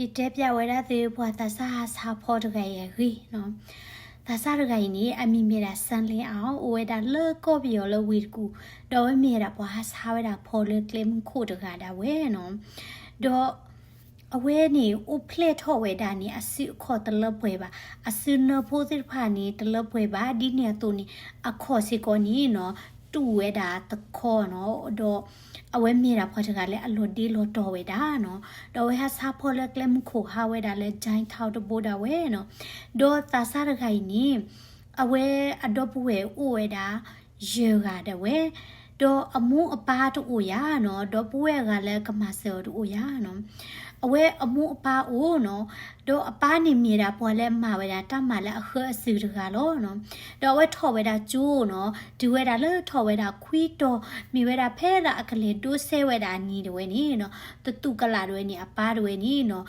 ယတဲပျးဝဲဒၣ်သုပှၤသးစၢ်ဟးဆါဖီတဂၤအံၤအဂ့ၢ်နီၤ. သးစၢ်တဂၤအံၤန့ၣ် အမံၤမ့ၢ်ဒၣ် Sun Lin Ao, အိၣ်ဝဲဒၣ်လၢကီၢ်ပယီၤလၢဝ့ၢ်တကူၣ်, ဒီးအဝဲမ့ၢ်ဝဲဒၣ်ပှၤဟးဆါဝဲဒၣ်ဖီလၢကျဲမုၢ်ခိၣ်တဂၤဒၣ်ဝဲနီၤ. ဒီး အဝဲန့ၣ်အိၣ်ဖျဲၣ်ထီၣ်ဝဲဒၣ်န့ၣ် အစုအခီၣ်တလၢပှဲၤဘၣ်, အစုနၢဖိသ့ၣ်တဖၣ်န့ၣ် တလၢပှဲၤဘၣ်, ဒ်န့ၣ်အသိးန့ၣ် အခီၣ်စ့ၢ်ကီးန့ၣ်နီၤ တူၢ်ဝဲဒၣ်တခီနီၤ, ဒီး အဝဲမ့ၢ်ဒၣ်ပှၤတဂၤလၢအလီၤဒ့လီၤတီၤဝဲဒၣ်နီၤ, ဒီးအဝဲဟးဆါဖီလၢကျဲမုၢ်ခိၣ်ဟးဝဲဒၣ်လၢ ကၠဲထီတဘိဒၣ်ဝဲနီၤ, ဒီးသးစၢ်တဂၤအံၤန့ၣ် အဝဲအဒီပုၢ်ဝဲၢ်အိၣ်ဝဲဒၣ် ယဲၢ်ဂၤဒၣ်ဝဲ, ဒီးအမိၢ်အပၢ်တအိၣ်ယၤနီၤ, ဒီပုၢ်ဝဲၢ်အဂၤလၢကမၤစၢၤအီၤတအိၣ်ယၤနီၤ, အဝဲအမိၢ်အပၢ်အိၣ်နီၤ, ဒီးအပၢ်န့ၣ်မ့ၢ်ဒၣ်ပှၤလၢအမၤဝဲဒၣ်တၢ်မၤလၢအဃၢအစူၤတဂၤလီၤနီၤ, ဒီးအဝဲထီၣ်ဝဲဒၣ်ကၠိနီၤ, တုၤဝဲဒၣ်လၢထီၣ်ဝဲဒၣ်ခွံတီၤ, မ့ၢ်ဝဲဒၣ်ဖဲလၢအကလဲၤဒိးစဲဝဲဒၣ်အနံၤဒၣ်ဝဲန့ၣ်နီၤ, သတူၢ်ကလာ်ဒၣ်ဝဲန့ၣ် အပၢ်ဒၣ်ဝဲန့ၣ်နီၤ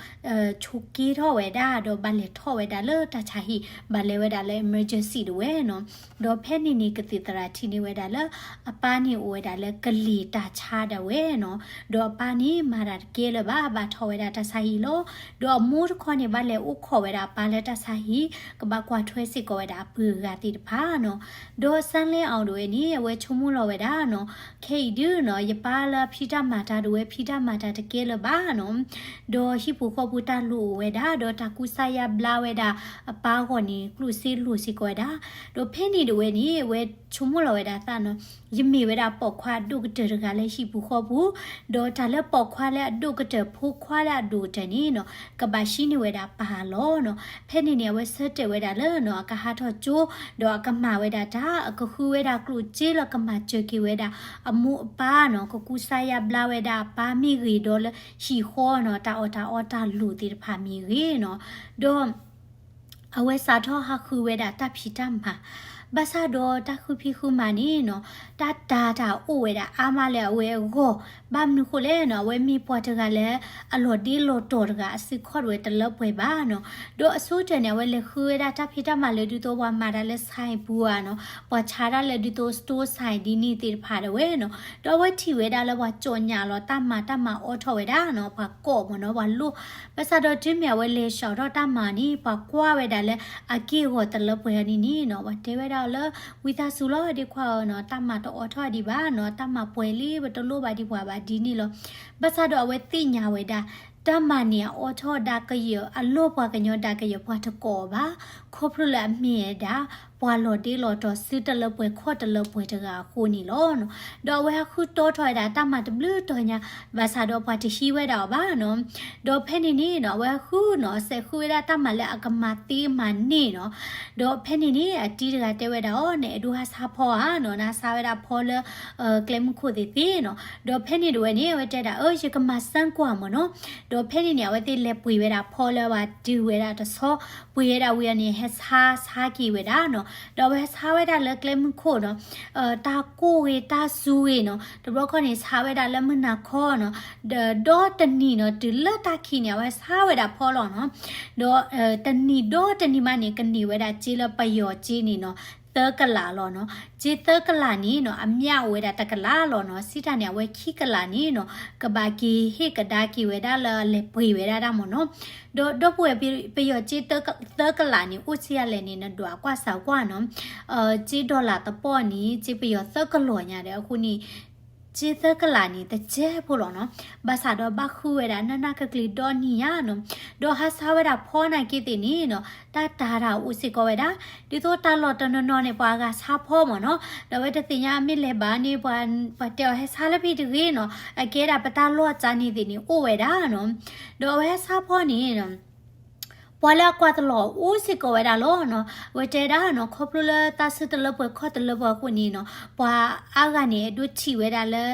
ဆိးက့ထီၣ်ဝဲဒၣ် ဒီးဘၣ်လဲၤထီၣ်ဝဲဒၣ်လၢတၢ်ဆါဟံၣ်, ဘၣ်လဲၤဝဲဒၣ်လၢ emergency ဒၣ်ဝဲနီၤ, ဒီးဖဲန့ၣ်န့ၣ် ကသံၣ်သရၣ်ထံၣ်န့ၢ်ဝဲဒၣ်လၢ အပၢ်န့ၣ်အိၣ်ဝဲဒၣ်လၢကလံၤတၢ်ဆါဒၣ်ဝဲနီၤ, ဒီးအပၢ်န့ၣ်မၤတၢ်တကဲလၢၤဘၣ်, ဘၣ်ထီၣ်ဝဲဒၣ်တၢ်ဆါဟံၣ်လီၤ, ဒီးအမိၢ်တခီန့ၣ် ဘၣ်လဲၤအိၣ်ခိးဝဲဒၣ်အပၢ်လၢတၢ်ဆါဟံၣ်, ကဘၣ်ကွၢ်ထွဲစ့ၢ်ကီးဝဲဒၣ်အပုၢ်အဂၤသ့ၣ်တဖၣ်နီၤ, ဒီး Sun Lin Ao ဒၣ်ဝဲန့ၣ် အဝဲဆိကမိၣ်လီၤဝဲဒၣ်နီၤ, ခဲအံၤဒုနီၤ ယပၢ်လၢအဖံးတၢ်မၤတၢ်ဒၣ်ဝဲ ဖံးတၢ်မၤတၢ်တကဲလၢၤဘၣ်နီၤ, ဒီးဟံၣ်ပူၤဃီပူၤတၢ်လိၣ်အိၣ်ဝဲဒၣ်, ဒီးတၢ်ကူစါယါဘျါဝဲဒၣ်အပၢ်အဂီၢ်န့ၣ် ကျိၣ်စ့လိၣ်စ့ၢ်ကီးဝဲဒၣ်, ဒီးဖဲန့ၣ်ဒၣ်ဝဲန့ၣ် အဝဲဆိကမိၣ်လီၤဝဲဒၣ်အသးနီၤ, ယမ့ၢ်ဝဲဒၣ်ပိာ်ခွါအဒိၣ်ကတၢၢ်တဂၤလၢဟံၣ်ပူၤဃီပူၤ, ဒီးတၢ်လၢပိာ်ခွါလၢအဒိၣ်ကတၢၢ် ဖိခွါလၢအဒိၣ်ကတၢၢ်န့ၣ်နီၤ ကဘၣ်ဟံးန့ၢ်ဝဲဒၣ်ပၢ်လီၤနီၤ, ဖဲန့ၣ်န့ၣ် အဝဲဆၢတဲာ်ဝဲဒၣ်လၢနီၤ အကဟးထီၣ်ကၠိ, ဒီးအကမၤဝဲဒၣ်တၢ်, အကဃုဝဲဒၣ်ကျိၣ်စ့လၢကမၤစၢၤက့ၤဝဲဒၣ်အမိၢ်အပၢ်နီၤ, ကကူစါယါဘျါဝဲဒၣ်အပၢ်မ့ၢ်ဂ့ၤဒီးလၢဟံၣ်ဃီနီၤ တၢ်အီၣ်တၢ်အီတၢ်လိၣ်သ့ၣ်တဖၣ်မ့ၢ်ဂ့ၤနီၤ, ဒီး အဝဲစးထီၣ်ဟးဃုဝဲဒၣ်တၢ်ဖံးတၢ်မၤ, ဘၣ်ဆၣ်ဒီးတၢ်ဃုဖံးဃုမၤန့ၣ်နီၤ, တၢ်တာ်တၢ်အိၣ်ဝဲဒၣ်အါမးလၢအဝဲအဂီၢ်, ဘၣ်မနုၤဃိလဲၣ်နီၤ, အဝဲမ့ၢ်ပှၤတဂၤလၢ အလီၤဒ့လီၤတီၤတဂၤ အစုခီၣ်ဒၣ်ဝဲတလၢပှဲၤဘၣ်နီၤ, ဒီးအဆိကတၢၢ်န့ၣ် အဝဲလဲၤဃုဝဲဒၣ်တၢ်ဖံးတၢ်မၤလၢဒ်သိးပှၤမၤတၢ်လၢ ဆိုင်ပူၤဧါနီၤ, ပှၤဆါတၢ်လၢဒ်သိး store ဆိုင် ဒ်န့ၣ်သ့ၣ်တဖၣ်ဒၣ်ဝဲနီၤ, ဒီးအဝဲထံၣ်ဝဲဒၣ်လၢပှၤကၠီၣ်ညၣ်လီၤတၢ်မၤ တၢ်မၤအိးထီၣ်ဝဲဒၣ်နီၤ, ပှၤကိးမ့ၢ်နီၤ ပှၤလိၣ်, ဘၣ်ဆၣ်ဒီးတုၤမ့ၢ်အဝဲလဲၤစးထီၣ်တၢ်မၤန့ၣ် ပှၤကွၢ်ဝဲဒၣ်လၢအက့ၢ်အဂီၤတလၢပှဲၤအီၤန့ၣ်န့ၣ်နီၤ, ပှၤတဲဝဲဒၣ်အီၤလၢ ဝံသးစူၤလီၤ ဒ့ခွါဧၢနီၤ, တၢ်မၤတအိးထီၣ်ဒံးဘၣ်နီၤ, တၢ်မၤပှဲၤလံ ပတလိၣ်ဘၣ်ဒံးပှၤဘၣ်ဒ်န့ၣ်လီၤ. ဘၣ်ဆၣ်ဒီးအဝဲသ့ၣ်ညါဝဲဒၣ် တၢ်မၤန့ၣ်အအိးထီၣ်ဒၣ်ကယၢၤ အလီၢ်ပှၤကညီဒၣ်ကယၢၤ ပှၤတကိးအီၤဘၣ်, ခီဖျိလၢအမ့ၢ်ဝဲဒၣ် ပှၤလီၤဒ့လီၤတီၤ စုတလၢပှဲၤခီၣ်တလၢပှဲၤတဂၤအဃိန့ၣ်လီၤ. ဒီးအဝဲဟးဃုတီထီၣ်ဝဲဒၣ်တၢ်မၤတဘျုးတီၤညါ, ဘၣ်ဆၣ်ဒီးပှၤတဟံးဝဲဒၣ်အီၤဘၣ်နီၤ. ဒီးဖဲန့ၣ်န့ၣ်နီၤ အဝဲဟးဃုနီၤ စဲးဃုဝဲဒၣ်တၢ်မၤလၢအကမၤသ့မၤန့ၢ်နီၤ. ဒီးဖဲန့ၣ်န့ၣ် အတံၤတဂၤတဲဝဲဒၣ်အီၤန့ၣ် အဲၣ်ဒိးဟးဆါဖီဧါနီၤ, နဟးဆါဝဲဒၣ်ဖီလၢ ကျဲမုၢ်ခိၣ်သ့ၣ်သ့ၣ်နီၤ. ဒီးဖဲန့ၣ်တဝဲန့ၣ် အဝဲတဲဒၣ် အၢ ယကမၤစၢၤကွၢ်မ့ၢ်နီၤ. ဒီးဖဲန့ၣ်န့ၣ် အဝဲသ့ၣ်လဲၤပှ့ၤဝဲဒၣ်ဖီလၢအဝဲဒုးဝဲဒၣ်တဆီ, ပှ့ၤဝဲဒၣ်ဝံၤအီၤန့ၣ် ဟဲဆါဆါက့ၤဝဲဒၣ်နီၤ. ဒီးအဝဲဟဲဆါဝဲဒၣ်လၢကျဲမုၢ်ခိၣ်နီၤ တၢ်ကိၢ်ဂ့ၤတၢ်စူၤဂ့ၤနီၤ, တဘျီခီန့ၣ် ဆါဝဲဒၣ်လၢမုၢ်နၤခီနီၤ, ဒီးတနံၤနီၤ တုၤလၢတၢ်ခံးန့ၣ် အဝဲဆါဝဲဒၣ်ဖီလီၤနီၤ. ဒီးတနံၤဒီးတနံၤမးန့ၣ် ကန့ၢ်ဝဲဒၣ်စ့လၢပယီၤစ့န့ၣ်နီၤ သၢကလးလီၤနီၤ. စ့သၢကလးန့ၣ်နီၤ အမြတ်အိၣ်ဝဲဒၣ်တကလးလီၤနီၤ. စံးတၢ်န့ၣ် အဝဲခံကလးန့ၣ်နီၤ ကဘၣ်က့ၤဟ့ၣ်ကဒါက့ၤဝဲဒၣ်လၢလဲၤပှ့ၤဝဲဒၣ်တၢ်မ့ၢ်နီၤ. ဒီးဒီပုၢ်ဝဲၢ် ပယီၤစ့သၢကလးန့ၣ် အိၣ်ဆံးအါလဲၣ်န့ၣ် နဒွးကွၢ်စးကွၢ်နီၤ. စ့ဒီလၣ်သပီၣ်န့ၣ် စ့ပယီၤသၢကလးညါဒီး အဃိန့ၣ် စ့သၢကလးန့ၣ် တစဲးဖိလီၤနီၤ. ဘၣ်ဆၣ်ဒီးဘၣ်ဃုဝဲဒၣ် နးနးကကျံၤဒီနံၤညါနီၤ. ဒီးဟးဆါဝဲဒၣ်ဖီနာ်က့သ့ၣ်န့ၣ်နီၤ တၢ်တာ်တၢ်အိၣ်စ့ၢ်ကီးဝဲဒၣ်. ဒ်သိးတၢ်လီၢ်တနီၤနီၤန့ၣ် ပှၤအဂၤဆါဖီမ့ၢ်နီၤ. ဒီးအဝဲတသ့ၣ်ညါမ့ၢ်လဲၤဘၣ်န့ၣ် ပှၤတဲအီၤ ဟဲဆါလၢဖဲတဂ့ၤနီၤ. အကဲဒၣ်ပတၢ်လီၢ်စ့န့ၣ်သ့ၣ်န့ၣ် အိၣ်ဝဲဒၣ်နီၤ. ဒီးအဝဲဟဲဆါဖီန့ၣ် ပှၤလၢအကွၢ်တလီၢ်အိၣ်စ့ၢ်ကီးဝဲဒၣ်လီၤနီၤ. အဝဲတဲဒၣ်နီၤ ခီဖျိလၢတၢ်စုတလၢပှဲၤခီၣ်တလၢပှဲၤအဃိန့ၣ်နီၤ ပှၤအါဂၤန့ၣ် အဲၣ်ဒိးထံၣ်ဝဲဒၣ်လၢ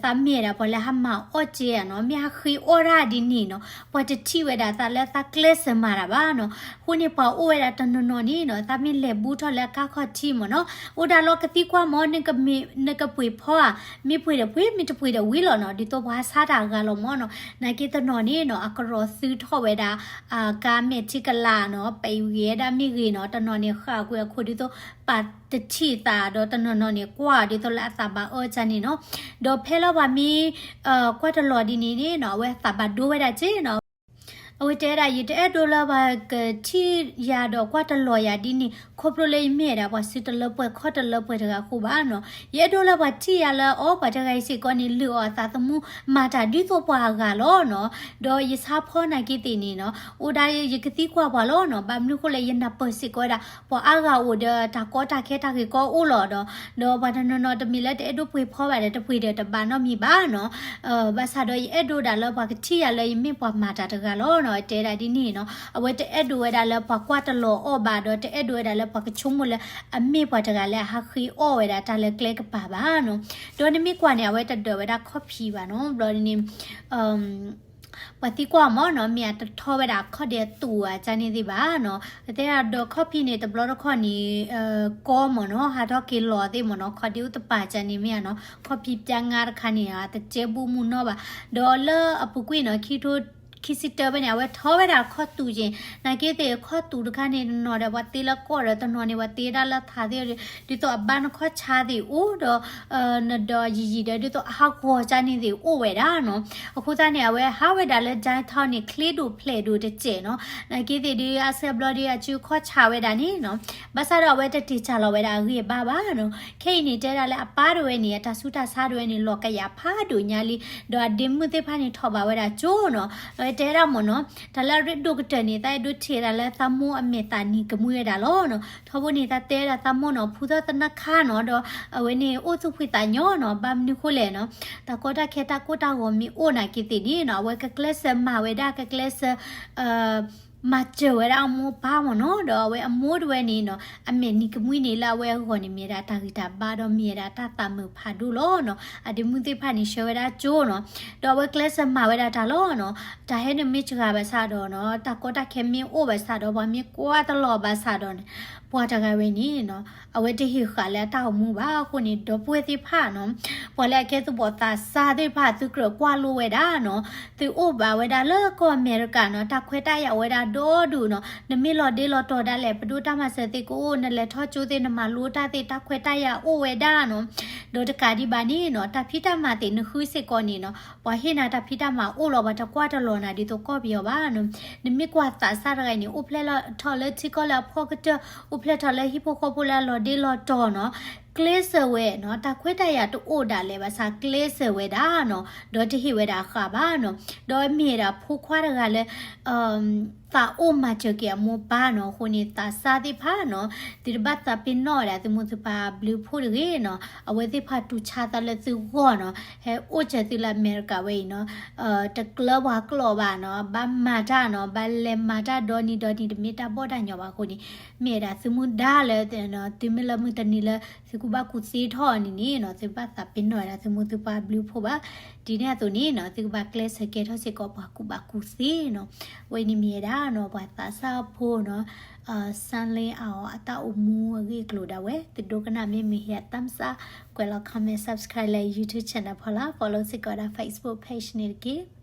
သးမ့ၢ်ဒၣ်ပှၤလၢဟးမၤအီၣ်စ့ဧါနီၤ, မ့ၢ်ဟးဃ့အီၣ်တၢ်ဒ်န့ၣ်နီၤ, ပှၤတထံၣ်ဝဲဒၣ်သးလၢသးကျဲးစၢးမၤတၢ်ဘၣ်နီၤ. အဃိန့ၣ် ပှၤအိၣ်ဝဲဒၣ်တနီၤနီၤန့ၣ်နီၤ သးမ့ၢ်လဲၤဘူးထီၣ်လၢအကါခီၣ်ထံးမ့ၢ်နီၤ, အိၣ်ဒၣ်လီၤကသံကွၢ်မ့ၢ် နကပှ့ၤဖီဧါ, မ့ၢ်ပှ့ၤဒီးပှ့ၤ မ့ၢ်တပှ့ၤဒီးဝံၤလီၤနီၤ, ဒ်သိးပှၤဟးဆါတၢ်အဂၤလီၤမ့ၢ်နီၤ. နာ်က့တနီၤန့ၣ်နီၤ အကရီးသုထီၣ်ဝဲဒၣ် ကါမဲာ်ထံကလးနီၤ, ပံၤဂ့ၤဝဲဒၣ်မ့ၢ်ဂ့ၤနီၤ, တနီၤန့ၣ် ဃၣ်ကွံာ်အခိၣ်ဒ်သိး ပာ်တထံၣ်သးဒီး တနီၤနီၤန့ၣ် ကွၢ်ဒ်သိးလၢအသးဘၣ်အၢစ့န့ၣ်နီၤ. ဒီးဖဲလၢပှၤမ့ၢ် ကွၢ်တလီၢ်ဒ်န့ၣ်န့ၣ်နီၤ အဝဲအသးဘၣ်ဒိဝဲဒၣ်စ့နီၤ. အဝဲတဲဒၣ် ယတအဲၣ်ဒိးလၢပှၤကထံၣ်ယၤဒီးကွၢ်တလီၤယၤဒ်န့ၣ် ခီဖျိလၢယမ့ၢ်ဝဲဒၣ်ပှၤစုတလၢပှဲၤခီၣ်တလၢပှဲၤတဂၤအဃိဘၣ်နီၤ. ယအဲၣ်ဒိးလၢပှၤထံၣ်ယၤလၢအီၤ ပှၤတဂၤအံၤစ့ၢ်ကီးန့ၣ် လုၢ်အီၣ်အသးသမူ မၤတၢ်ဒ်သိးပှၤအဂၤလီၤနီၤ. ဒီးယဆါဖီနာ်က့သ့ၣ်န့ၣ်နီၤ အိၣ်ဒၣ်ယကသံကွၢ်ပှၤလီၤနီၤ. ဘၣ်မနုၤဃိလဲၣ် ယနၢ်ပၢၢ်စ့ၢ်ကီးဝဲဒၣ် ပှၤအါဂၤအိၣ်ဒီးတၢ်ကီတၢ်ခဲတၢ်ဂ့ၢ်ကီအိၣ်လီၤဒီး ဒီးပှၤတနီၤနီၤတမ့ၢ်လၢတအဲၣ်ဒိးပှ့ၤဖီဘၣ်ဒီး တပှ့ၤဒီးတဘၣ်နီတမံၤဘၣ်နီၤ. ဘၣ်ဆၣ်ဒီးယအဲၣ်ဒိးဒၣ်လၢပှၤကထံၣ်ယၤလၢယမ့ၢ်ပှၤမၤတၢ်တဂၤလီၤနီၤ. တဲဒၣ်ဒ်န့ၣ်နီၤ အဝဲတအဲၣ်ဒိးဝဲဒၣ်လၢပှၤကွၢ်တလီၤအီၤဘၣ်ဒီး တအဲၣ်ဒိးဝဲဒၣ်လၢပှၤကဆိကမိၣ်လၢအမ့ၢ်ပှၤတဂၤလၢအဟးဃ့အီၣ်ဝဲဒၣ်တၢ်လၢကျဲကပၤဘၣ်နီၤ. ဒီးနမ့ၢ်ကွၢ်န့ၣ် အဝဲတဒၢးဝဲဒၣ်ခီၣ်ဖံးဘၣ်နီၤ. ဘျီဒ်န့ၣ် ပှၤသံကွၢ်မ့ၢ်နီၤ မ့ၢ်အတထီဝဲဒၣ်ခီၣ်ဒဲးအသူၣ်အကန့ၣ်သ့ၣ်ဘၣ်နီၤ. တဲဒၣ်ဒီးခီၣ်ဖံးန့ၣ် တဘျီတခီၣ်န့ၣ် ကီမ့ၢ်နီၤ ဟးထီၣ်က့ၤလီၤသ့ၣ်မ့ၢ်နီၤ ခီၣ်ဒ့အိၣ်တပၤကန့ၣ်မ့ၢ်ဧါနီၤ ခီၣ်ဖံးပျါငါတခါန့ၣ် တကဲဘူၣ်မုၢ်နီၢ်ဘၣ်. ဒီးလၢအပူၤကွံာ်နီၤ ခံထိခံဆံတၢဘၣ်န့ၣ် အဝဲထီဝဲဒၣ်ခီၣ်သူၣ်က့ၤ နာ်က့သ့ၣ်ခီၣ်သူၣ်တခါန့ၣ် တနီၤဒီးပှၤတ့လၢကီၢ်ဒီး တနီၤန့ၣ် ပှၤတ့ဒၣ်လၢထးသ့ၣ် ဒ်သိးအဘၣ်နခီၣ်ဆါသ့ၣ်အိၣ်ဒီး နဒီးယံာ်ယံာ်ဒီး ဒ်သိးအဟးဂီၤကန့ၣ်သ့ၣ်အိၣ်ဝဲဒၣ်နီၤ. အဃိသတးန့ၣ် အဝဲဟးဝဲဒၣ်လၢ downtown န့ၣ် ချ့ဒိၣ်ဖျဲးဒိၣ်တစဲးနီၤ. နာ်က့သ့ၣ်ဒ်အဆၢဘျီဒ်အစုခီၣ်ဆါဝဲဒၣ်န့ၣ်နီၤ. ဘၣ်ဆၣ်ဒီးအဝဲတတ့ၢ်စၢ်လီၤဝဲဒၣ်အဂံၢ်အဘါဘၣ်နီၤ. ခဲအံၤန့ၣ် တဲဒၣ်လၢအပၢ်တဝဲန့ၣ် အတၢ်ဆူးတၢ်ဆါတဝဲန့ၣ် လီၤကယၤဖးဒိၣ်ညါလံ. ဒီးအဒ့မုၣ်သ့ၣ်တဖၣ်န့ၣ် ထီၣ်ဘၣ်ဝဲဒၣ်ကၠိနီၤ. အဝဲတဲဒၣ်မ့ၢ်နီၤ တၢ်လၢအရ့ဒိၣ်ကတၢၢ်န့ၣ် သးအဲၣ်ဒိးထံၣ်ဒၣ်လၢသးမိၢ်အမဲာ်သးနံၤကမှံဝဲဒၣ်လီၤနီၤ. ထီဘိန့ၣ် သးတဲဒၣ်သးမိၢ်နီၤ ဖုသီၣ်သနၢခါနီၤ ဒီးအဝဲန့ၣ်အိၣ်သူၣ်ဖှံသးညီနီၤ. ဘၣ်မနုၤဃိလဲၣ်နီၤ တၢ်ကီတၢ်ခဲတၢ်ကိၢ်တၢ်ဂီၤမ့ၢ်အိၣ်နာ်က့သ့ၣ်န့ၣ်နီၤ အဝဲကကျဲးစၢးမၤဝဲဒၣ် ကကျဲးစၢး မၤစၢၤဝဲဒၣ်အမိၢ်အပၢ်မ့ၢ်နီၤ. ဒီးအဝဲအမိၢ်တဝဲန့ၣ်နီၤ အမဲာ်နံၤကမှံန့ၣ်လၢအဝဲအဂီၢ်န့ၣ် မ့ၢ်ဝဲဒၣ်တၢ်ဂံၢ်တၢ်ဘါဒီးမ့ၢ်ဝဲဒၣ်တၢ်သးမုာ်ဖးဒိၣ်လီၤနီၤ. အဒ့မုၣ်သ့ၣ်တဖၣ်န့ၣ် ဆှၢဝဲဒၣ်ကၠိနီၤ. ဒီးအဝဲကျဲးစၢးမၤဝဲဒၣ်တၢ်လီၤနီၤ. တၢ်ဟဲနုာ်မ့ၢ်စှၤဘၣ်ဆၣ်ဒီးနီၤ တၢ်ကီတၢ်ခဲမ့ၢ်အိၣ်ဘၣ်ဆၣ်ဒီး ပှၤမ့ၢ်ကွၢ်တလီၤဘၣ်ဆၣ်ဒီးန့ၣ် ပှၤတဂၤဝဲန့ၣ်နီၤ အဝဲတဟ့ၣ်ဃာ်လၢအတၢ်အိၣ်မူဘၣ်အဃိန့ၣ် ဒီပုၢ်ဝဲၢ်သ့ၣ်တဖၣ်နီၤ ပှၤလၢအကဲသုးဘီၣ်သးစၢ်သ့ၣ်တဖၣ် သုကြၢးကွၢ်လိဝဲဒၣ်နီၤ. သုအိၣ်ဘၣ်ဝဲဒၣ်လၢကီၢ်အမဲရကၤနီၤ တၢ်ခွဲးတၢ်ယာ်အိၣ်ဝဲဒၣ်ဒီဒူၣ်နီၤ. နမ့ၢ်လီၤဒ့လီၤတီၤဒၣ်လဲာ် ပဒိၣ်တၢ်မၤစၢၤသ့ၣ်ကအိၣ် နလဲၤထီၣ်ကၠိသ့ၣ် နမၤလိတၢ်သ့ၣ် တၢ်ခွဲးတၢ်ယာ်အိၣ်ဝဲဒၣ်နီၤ. ဒီးတကးဒံးဘၣ်န့ၣ်နီၤ တၢ်ဖံးတၢ်မၤသ့ၣ်နဃုစ့ၢ်ကီးန့ၣ်နီၤ ပှၤဟ့ၣ်နၤတၢ်ဖံးတၢ်မၤအိၣ်လီၤ ပှၤတကွၢ်တလီၤနၤဒ်သိးကီၢ်ပယီၤဘၣ်နီၤ. နမ့ၢ်ကွၢ်သးစၢ်တဂၤန့ၣ် အိၣ်ဖျဲၣ်ထီၣ်လၢထံကီၢ်လၢအဖှီၣ်ကတၢၢ် အိၣ်ဖျဲၣ်ထီၣ်လၢဟံၣ်ဖိဃီဖိလၢအလီၤဒ့လီၤတီၤနီၤ ကျဲးစၢးဝဲနီၤ တၢ်ခွဲးတၢ်ယာ်တအိၣ်ဒၣ်လဲာ်ဘၣ်ဆၣ် ကျဲးစၢးဝဲဒၣ်နီၤ ဒီးတဟ့ၣ်ဝဲဒၣ်ဃာ်ဘၣ်နီၤ. ဒီးမ့ၢ်ဝဲဒၣ်ဖိခွါတဂၤလၢ သးအိၣ်မၤစၢၤက့ၤအမိၢ်ပၢ်နီၤ အဃိန့ၣ် သးစၢ်သ့ၣ်တဖၣ်နီၤ သုတဘၣ်သးပ့ၤနီၣ်ဝဲဒၣ်သုမိၢ်သုပၢ်ဘျုးဖှိၣ်တဂ့ၤနီၤ အဝဲသ့ၣ်တဖၣ်တူၢ်ဆါသးလၢသုဂီၢ်နီၤ ဟဲအိၣ်စၢၤသုလၢအမဲရကၤဝဲအံၤနီၤ တကျၢပှၤကျိာ်ဘၣ်နီၤ ဘၣ်မၤတၢ်နီၤ ဘၣ်လဲၤမၤတၢ်ဒီနံၤဒီနံၤ တမ့ၢ်တၢ်ဘီၣ်တၢ်ညီဘၣ်အဃိန့ၣ် မ့ၢ်ဝဲဒၣ်သုမူဒါလၢ သုမ့ၢ်လၢမုၢ်တနံၤလၢ သုကူၣ်ဘၣ်ကူၣ်သ့ထီၣ်န့ၣ်န့ၣ်နီၤ သုဘၣ်သးပ့ၤနီၣ်ဝဲဒၣ်သုမိၢ်သုပၢ်ဘျုးဖှိၣ်ဘၣ်. ဒ်န့ၣ်အသိးန့ၣ်နီၤ သုကဘၣ်ကျဲးစၢးကဲထီၣ်စ့ၢ်ကီးပှၤကူၣ်ဘၣ်ကူၣ်သ့နီၤ အဝဲန့ၣ်မ့ၢ်ဝဲဒၣ်နီၤ ပှၤသးစၢ်ဖိနီၤ စၢလ့အီၤ အတၢ်အိၣ်မူအဂ့ၢ်အကျိၤဒၣ်ဝဲ သုဒိကနၣ်မ့ၢ်မုာ်ဟ့ၣ် thumbs up ကွဲးလီၤ comment subscribe လၢ YouTube channel ဖီလာ် follow စ့ၢ်ကီးဝဲဒၣ် Facebook page န့ၣ်တက့ၢ်.